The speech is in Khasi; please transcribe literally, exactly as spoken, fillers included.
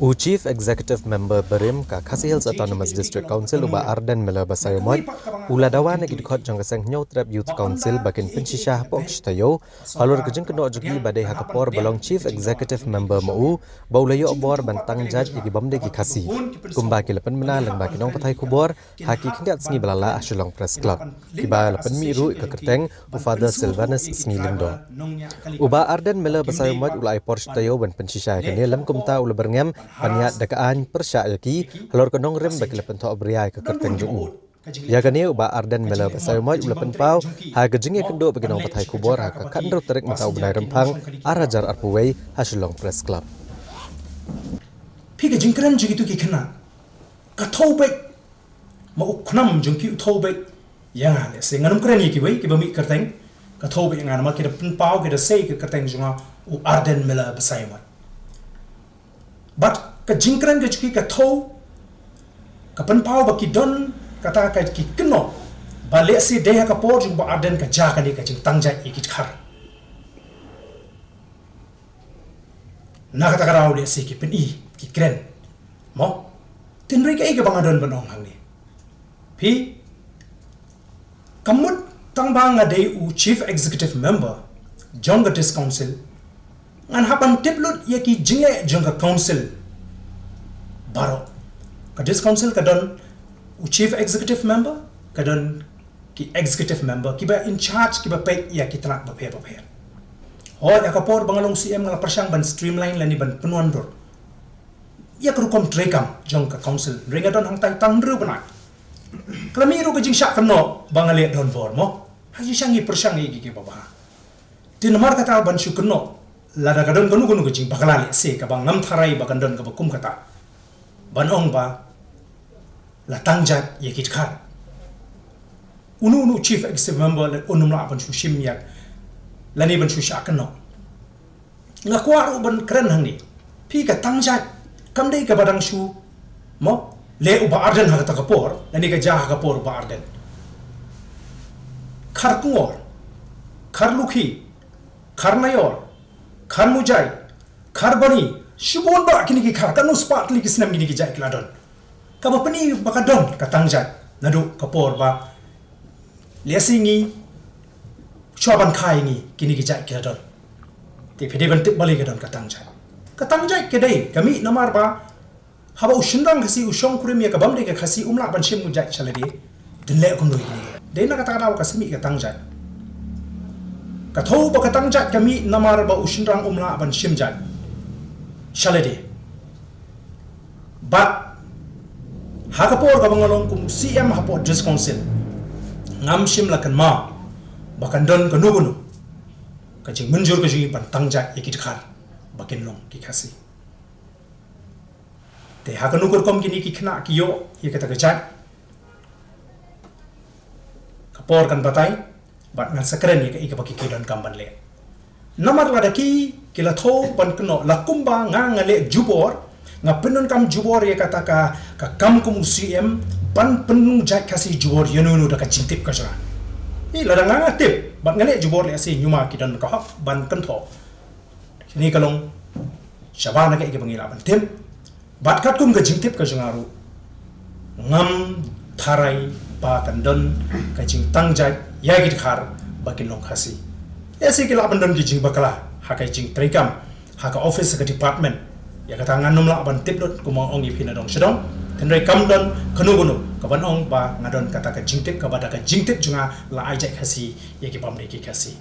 U Chief Executive Member barim ka Khasi Hills Autonomous District Council, u Bah Ardent Miller Basaiawmoit, u la dawa na ki dkhot jong ka seng Hynñiewtrep Youth Council ba kin pynshisha hapoh ki shi taïew halor ka jingkynnoh jong ki ba dei ha ka por ba long Chief Executive Member ma u, ba u la ïoh bor ban tang jait ïa ki bym dei ki Khasi. Kumba ki la pynbna lyngba ki nongpathai khubor ha ki khyndiat sngi ba la lah ha Shillong Press Club, kiba la pynmih ruh ïa ka kyrteng u Father Silvanus Sngi Lyngdoh. U Bah Ardent Miller Basaiawmoit u la ai por shi taïew ban pynshisha ïa kane, lym kumta u la byrngem ban ïaid da ka aiñ pyrshah ïa ki halor ka nongrim ba ki la pynthohbria ïa ka kyrteng jong u. Ïa kane u Bah Ardent Miller Basaiawmoit u la pynpaw ha ka jingïakynduh bad ki nongpathai khubor ha ka khathynriew tarik mynta u bnai Rymphang ar hajar arphew wei ha Shillong Press Club. Phi, ka jingkren jong kitu ki khynnah, ka thew beit ma u khnam jong ki u thew beit ïa nga. Lehse ngan ym kren ïa kiwei kiba mih kyrteng, ka thew beit ïa nga namar ki da pynpaw, ki da sei ka kyrteng jong nga u Ardent Miller Basaiawmoit. Bad ka jingkren ka jong ki ka thew, ka pynpaw ba ki don kata ka, ki kynnoh ba lehse dei ha ka por jong u Bah Ardent ka jia kane ka jingtang jait ïa ki dkhar. Na kata ka daw lehse ki pyni, ki kren. Mo? Tynrai kaei kaba nga don ban ong hangne, phi, ka mut tang ba nga dei u Chief Executive Member jong ka District Council, ngan hap ban tip lut ïa ki jingleh jong ka Council baroh. Ka District Council ka don u Chief Executive Member, ka don ki Executive Member kiba in charge, kiba peit ïa ki tnat bapher bapher. Hooid, ha ka por ba nga long C M nga la pyrshang ban streamline lane ban pynwandur ïa ka rukom treikam jong ka Council. Hynrei nga don hangtai tang hynriew bnai. Ka la mih ruh ka jingshah kynnoh ba nga leh donbor, mo. Ha jingshisha ngi pyrshang ïa ki, ki babha. Te namar kata ban shu kynnoh, lada ka don kano kano ka jingbakla lehse kaba ngam tharai ba kan don kaba kum kata, ban ong ba la tang jait ïa ki dkhar, uno uno u Chief Executive Member un ym lah ban shu shim ïa, lane ban shu shah kynnoh. Nga kwah ruh ban kren hangne, phi, ka tang jait kam dei kaba dang shu, mo, leh u Bah Ardent ha kata ka por lane ka jia ha ka por u Bah Ardent. Kharkongor, Kharlukhi, Kharnaior, Kharmujai, Kharbani, shibun bah kine ki khar, katno spah tylli ki snem kine ki jait ki la don. Kaba pyni ba ka don ka tang jait naduh ka por ba lehse ngi shuwa ban kha ïa ngi, kine ki jait ki la don. Te phi dei ban tip balei ka don ka tang jait. Ka tang jait ka dei ka mih namar ba haba u shynrang Khasi u shongkurim ïa ka bym dei ka Khasi, um lah ban shim jait sha lade, te leh kumno ïa kine. Dei na kata ka daw ka sa mih ka tang jait. Ka thew ba ka tang jait ka mih namar ba u shynrang um lah ban shim jait sha lade. Bad ha ka por kaba nga long kum u C M hapoh District Council, ngam shym la kynmaw ba kan don kano kano ka jingmynjur ka jong ngi ban tang jait ïa ki dkhar ba kin long ki Khasi. Te ha kano ka rukom kine ki khynnah ki ïoh ïa kata ka jait, ka por kan batai. Bad ngan sa kren ïa kaei kaba ki, ki donkam ban leh. Namar lada ki, ki la thew ban kynnoh, la kumba nga, nga leh jubor, nga pyndonkam jubor ïa kata ka, ka kam kum u C M, ban pynlong jait Khasi jubor ïano ïano da ka jingtip ka jong nga. Ïa lada nga, nga tip bad nga leh jubor, lehse ñiuma ki don ka hok ban kynthoh. Kine ka long shabar na kaei kaba ngi lah ban tip. Bad katkum ka jingtip ka jong nga ruh, ngam tharai ba kan don ka jingtang jait ïa ki dkhar ba kin long Khasi. Lehse ki lah ban don ki jingbakla ha ka jingtreikam, ha ka office, ha ka department. Ïa kata ngan ym lah ban tip lut kumba ong ïa phi na dong sha dong. Hynrei kam don kano kano kaban ong ba nga don kata ka jingtip kaba da ka jingtip jong nga la ai jait Khasi ïa ki bym dei ki Khasi.